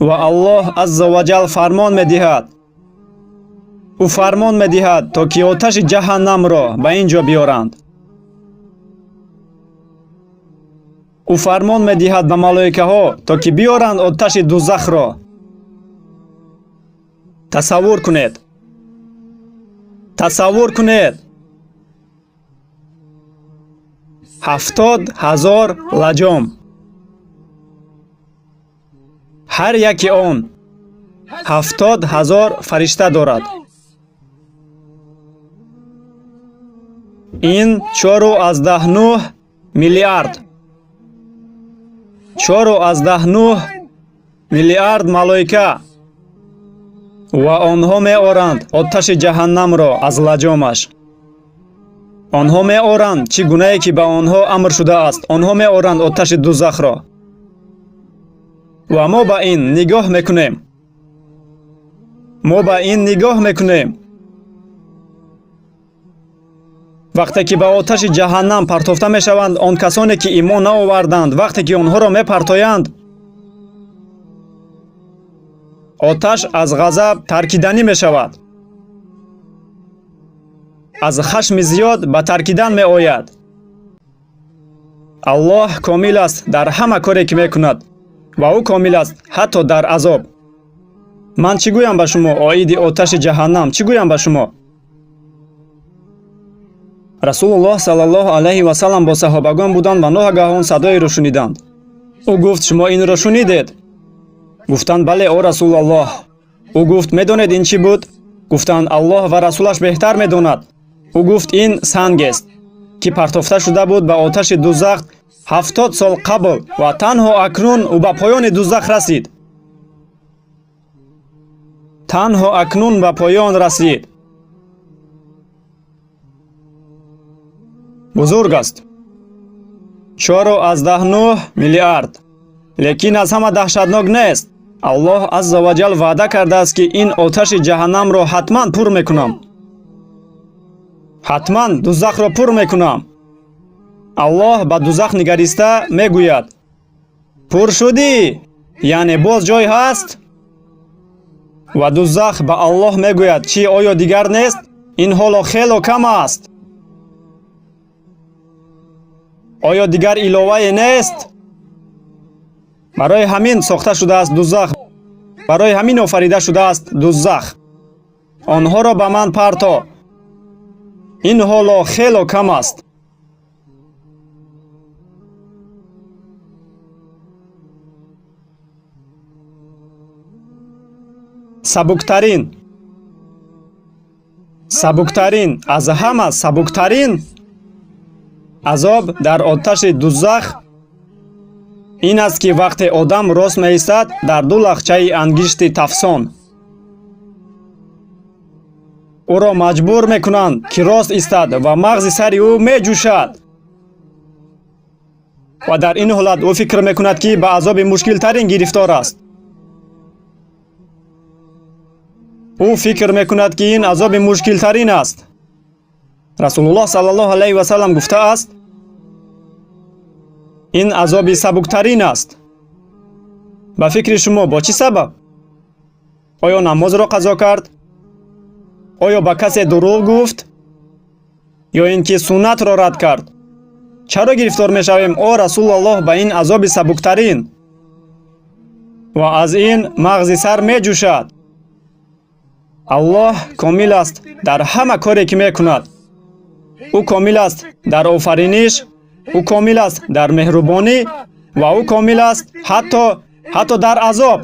Ва Аллоҳ азза ва ҷал фармон медиҳад. Ӯ фармон медиҳад, то ки оташи ҷаҳаннамро ба ин ҷо биёранд. Ӯ фармон медиҳад ба малоикаҳо, то ки биёранд оташи дузахро. Тасаввур кунед. Тасаввур кунед. 70,000 лаҷом. Ҳар яки он 70,000 фаришта дорад. Ин 4,9 миллиард. 4,9 миллиард малоика. Ва онҳо меоранд оташи ҷаҳаннамро аз лаҷомаш. Онҳо меоранд чӣ гунае ки ба онҳо амр шудааст. Онҳо меоранд оташи дузахро. Ва мо ба ин нигоҳ мекунем. Мо ба ин нигоҳ мекунем. Вақте ки ба оташи ҷаҳаннам партофта мешаванд, он касоне ки имон наоварданд, вақте ки онҳоро мепартоянд, оташ аз ғазаб таркиданӣ мешавад. Аз хашми зиёд ба таркидан меояд. Аллоҳ комил аст дар ҳама коре ки мекунад ва ӯ комил аст ҳатто дар азоб. Ман чӣ гӯям ба шумо оиди оташи ҷаҳаннам? Чӣ гӯям ба шумо? Расулуллоҳ саллаллоҳу алайҳи васаллам бо саҳобагон буданд ва ногаҳон садоеро шуниданд. Ӯ гуфт: шумо инро шунидед? Гуфтанд: бале, о Расулаллоҳ. Ӯ гуфт: медонед ин чӣ буд? Гуфтанд: Аллоҳ ва расулаш беҳтар медонад. Ӯ гуфт: ин сангест, ки партофта шуда буд ба оташи дузах 70 сол қабл ва танҳо акнун ӯ ба поёни дузах расид. Танҳо акнун ба поён расид. Бузург аст. 4,9 миллиард. Лекин аз ҳама даҳшатнок нест. Аллоҳ азза ва ҷал ваъда кардааст, ки ин оташи ҷаҳаннамро ҳатман пур мекунам. Ҳатман дузахро пур мекунам. Аллоҳ ба дузах нигариста мегӯяд: пур шудӣ? Яъне боз ҷой ҳаст? Ва дузах ба Аллоҳ мегӯяд: чӣ, оё дигар нест? Ин ҳоло хело кам аст. Оё дигар иловае нест? Барои ҳамин сохта шудааст дузах, барои ҳамин офарида шудааст дузах. Онҳоро ба ман парто. Ин ҳоло хело кам аст. Сабуктарин, сабуктарин, аз ҳама сабуктарин азоб дар оташи дузах ин аст, ки вақте одам рост меистад дар ду лахчаи ангишти тафсон, ӯро маҷбур мекунанд, ки рост истад ва мағзи сари ӯ меҷӯшад. Ва дар ин ҳолат ӯ фикр мекунад, ки ба азоби мушкилтарин гирифтор аст. Ӯ фикр мекунад, ки ин азоби мушкилтарин аст. Расулуллоҳ саллаллоҳу алайҳи васаллам гуфтааст: ин азоби сабуктарин аст. Ба фикри шумо бо чӣ сабаб? Оё намозро қазо кард? Оё ба касе дурӯғ гуфт? Ё ин ки суннатро рад кард? Чаро гирифтор мешавем, о Расулаллоҳ, ба ин азоби сабуктарин? Ва аз ин мағзи сар меҷӯшад. Аллоҳ комил аст дар ҳама коре ки мекунад. Ӯ комил аст дар офариниш, ӯ комил аст дар меҳрубонӣ ва ӯ комил аст ҳатто дар азоб.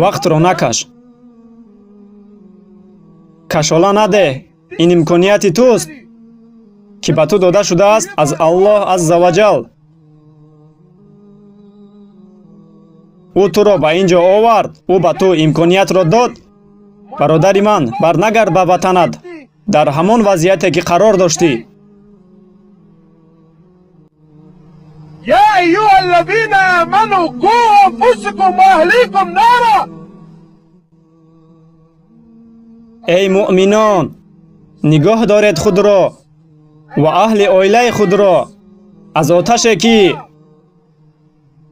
Вақтро накаш. Кашола надеҳ. Ин имконияти туст, ки ба ту дода шудааст аз Аллоҳ азза ва ҷал. Ӯ туро ба ин ҷо овард, ӯ ба ту имкониятро дод. Бародари ман, барнагард ба ватанат дар ҳамон вазъияте ки қарор доштӣ. يا أيها الذين آمنوا قوا أنفسكم وأهليكم نارا. Эй муъминон, нигоҳ доред худро ва аҳли оилаи худро аз оташе, ки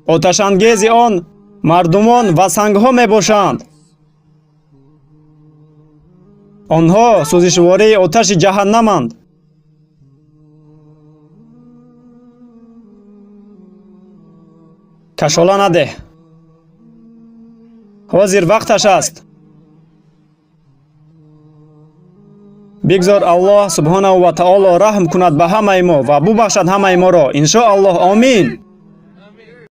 Оташангези он мардумон ва сангҳо мебошанд. Онҳо сӯзишвории оташи ҷаҳаннаманд. Кашола надеҳ. Ҳозир вақташ аст. Бигзор Аллоҳ субҳонаҳу ва таоло раҳм кунад ба ҳамаи мо ва бубахшад ҳамаи моро. Иншоаллоҳ, омин.